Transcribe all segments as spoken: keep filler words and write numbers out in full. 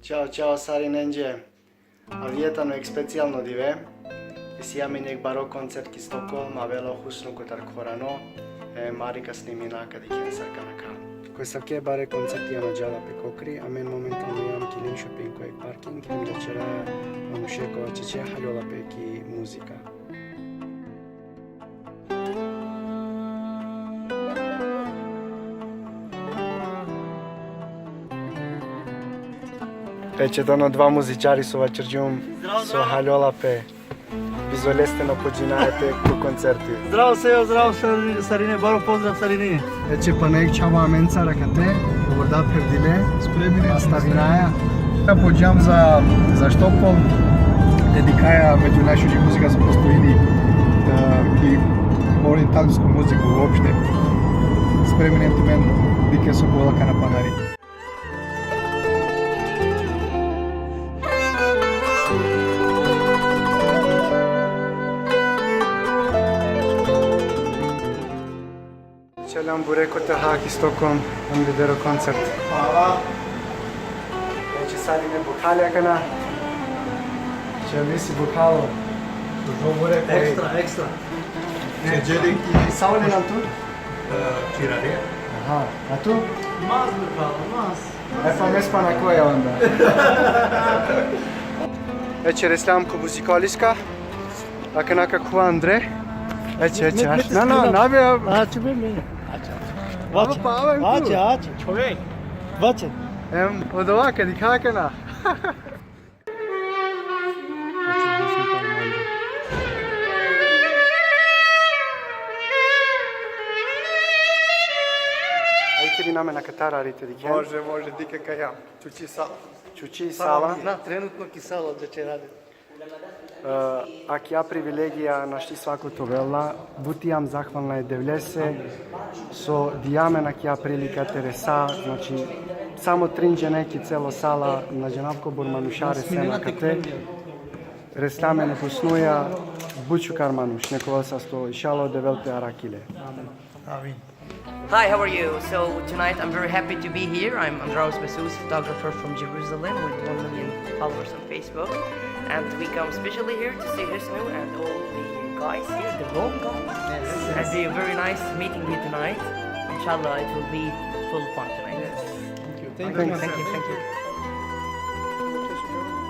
Ćao, ćao, sarinenđe. Avdive tano jekh specijalno dive. Isi amen jekh baro koncert ki Stockholm, avela o Husnu kotar Khorano, e, ma ri ka snimina ka dikhen sar ka nakha. Ko asavke bare koncerti ano džala pe kokri, amen momentalno jam ki Linköping ko jekh parking, hem da ćera manuše ko čeče haljola pe ki muzika. Eće tano dva muzičari so vaćerđum, so haljola pe. Bizo leste na pođinaja te ko koncerti. Zdravo, Sejo, zdravo, sar-, sarine, baro pozdrav, sarine. Eće pana jekh čhavo amencar akate, vorda phevdile, spremine, nastavinaja. Ja pođam za, za Stockholm, te dikhaja među najšuži muzika so postojini, e, i orientalsko muzika uopšte. Spreminen tumen, dikhen so ka ovel akana pana hari. Čelam bure kote ha ki Stockholm, am videro koncert. Hvala. Eće sarine bukhale akana. Čelisi bukhalo. Dobro, ekstra, ekstra. Čeđeli ki Sauli nam tu? E, čirarija. Aha, a tu? Mas bukhalo, mas. E pa mes pana koja onda? Eće reslam ko muzikaliska. Akana ka khuva andre. Eće, eće, ač. Na, na, na be. Ač be me. Ač, ač. Vaće. Ač, ač. Čovek. Vaće. Em, odova ka dikha akana. Ajde, vi name na katara, arite dikhen. Može, može, dikhen kaj ja. Čuči sala. Čuči sala. Na, trenutno ki sala, gde će rade. E, akija privilegija našti svako te ovel la, but jam zahvalna e Devlese, so dija amen akija prilika te resa, znači, samo trin džene ki celo sala, na džanav kobor manuša resena akate, resla amen e Husnuja, but šukar manuš, nek ovel sasto, inšala o Devel te arakhil le. Amin. Hi, how are you? So tonight I'm very happy to be here. I'm Andraus Besus, photographer from Jerusalem with one million followers on Facebook. And we come specially here to see Husnu and all the guys here, the Rome guys. Yes. And it's very nice meeting you tonight. Inshallah, it will be full fun tonight. Yes. Thank you. Thank you. Thank you. Thank you.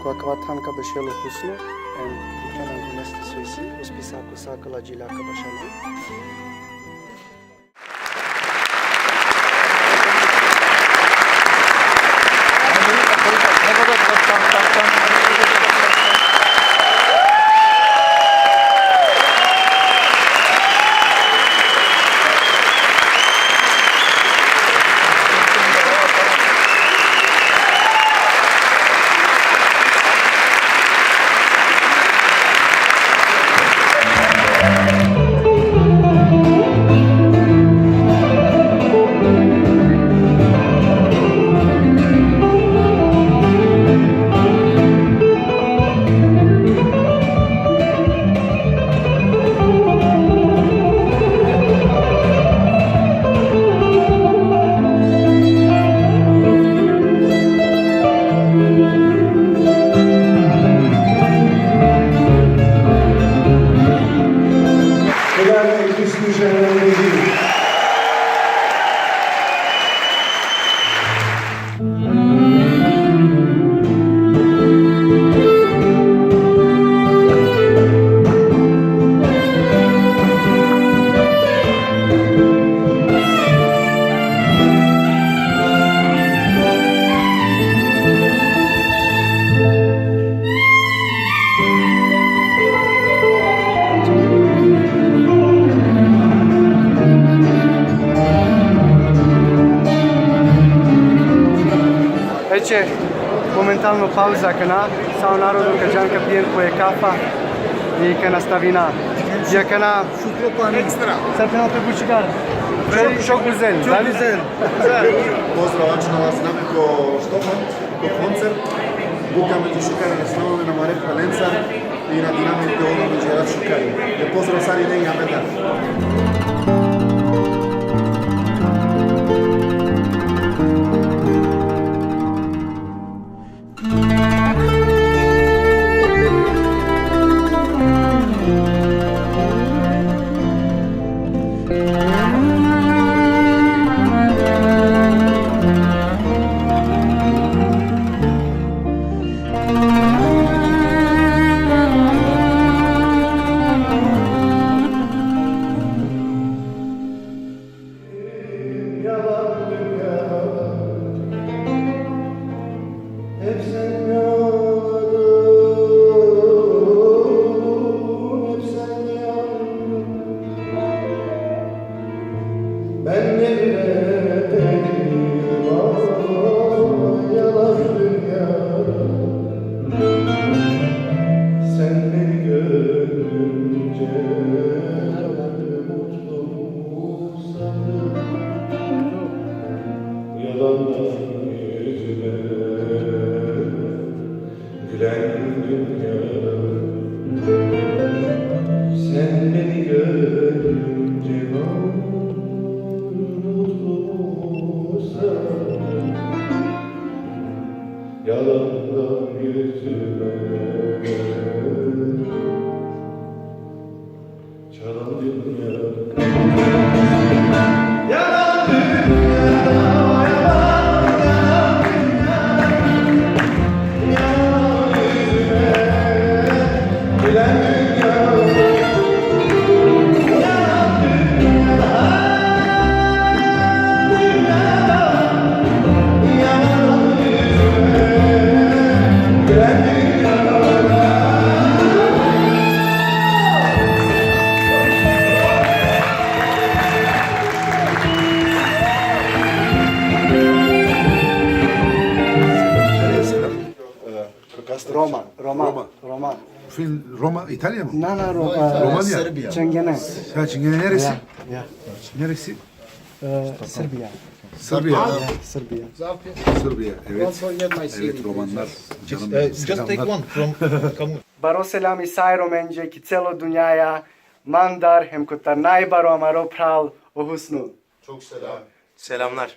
Ko akava than ka bešel o Husnu, em, dikhen anglumeste so isi, uspisa ko sa akala džilja ka bašalen. Eće, momentalno pauza akana, sa o narodo ka džan ka pijen po jekh kafa i ka nastavina. I akana Šukro pani. Ekstra. Sar phena pe, but šukar. Šok, šok guzel. Šok guzel. Pozdrav, ačhinav sar nane ko Stockholm, ko koncert. But amen šukar, nastavinamen amare phelencar i nadinamen te ovel amen džerat šukar. E pozdrav sarine i amen da. Yalandan yüzüme çalan dünya. Yalan dünya, yalan, yalan dünya. Yalan yüzüme gülen dünya. Yalan dünya, yalan dünya. Roma, Roma, Roma. Roma. Film Roma, Italija mı? Na, na, Ro-, e, Romanija? Srbija. Čingene. Ja, Čingene, neresi? Ja, ja. Neresi? E, Srbija. Srbija. Ja, Srbija. Srbija, evet. Evet, Romanlar. Just, canım, e, just take selamlar. One from Kamu. Baro selami sa e Romenđe ki celo dunjaja, mandar hem kotar najbaro amaro phral o Husnu. Çok selam. Selamlar.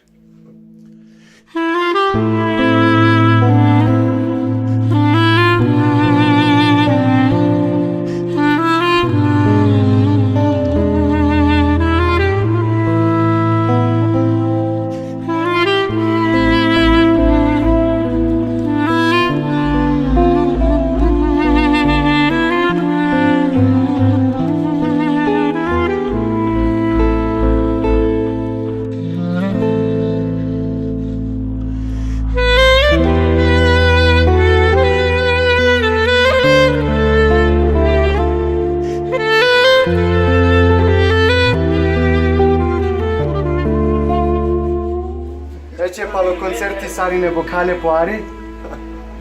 Eće palo koncerti sarine bokhale po ari.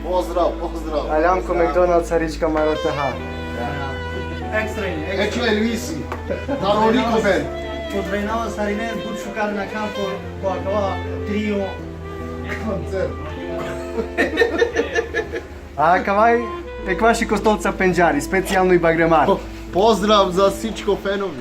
Pozdrav, pozdrav. Aljam ko McDonald's, Harička, Maro T H. Ekstra ine, ekstra. Eće Elvisi. Narodniko band. Pozdravinav sarinen, but šukar na kampo, po akava trio. Koncert. A kava i ekvaši Kostolca pendžari, specijalno i bagremar. Po-, pozdrav za sičko fenovi.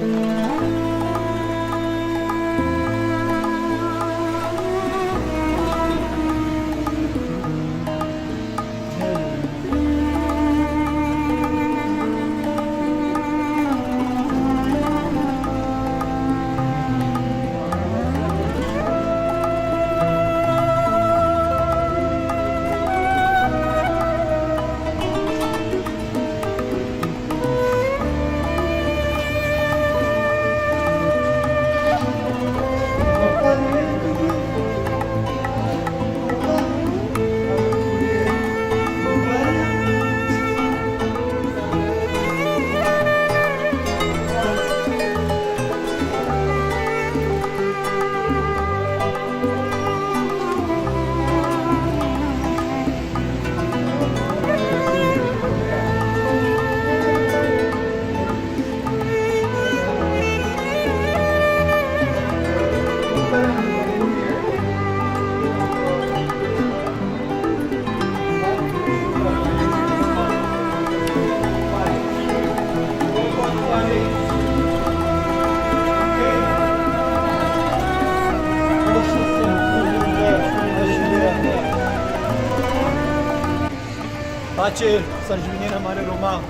Pače, sar živinena amare Roma,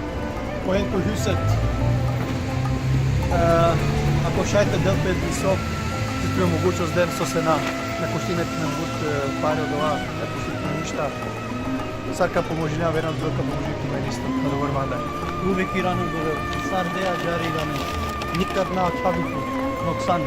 ko Enko Huset. E, ako šaj te del pe diso, ti tu mogućnost den so se na, na koštine ti na but, e, pare odova, na koštine ti ništa. Sar ka pomožina, verujem da ka pomoži ti meni isto, na dobar mandar. Uvek i rano dole, sar dea džari rano. Nikad na ačhavi tu, noksan.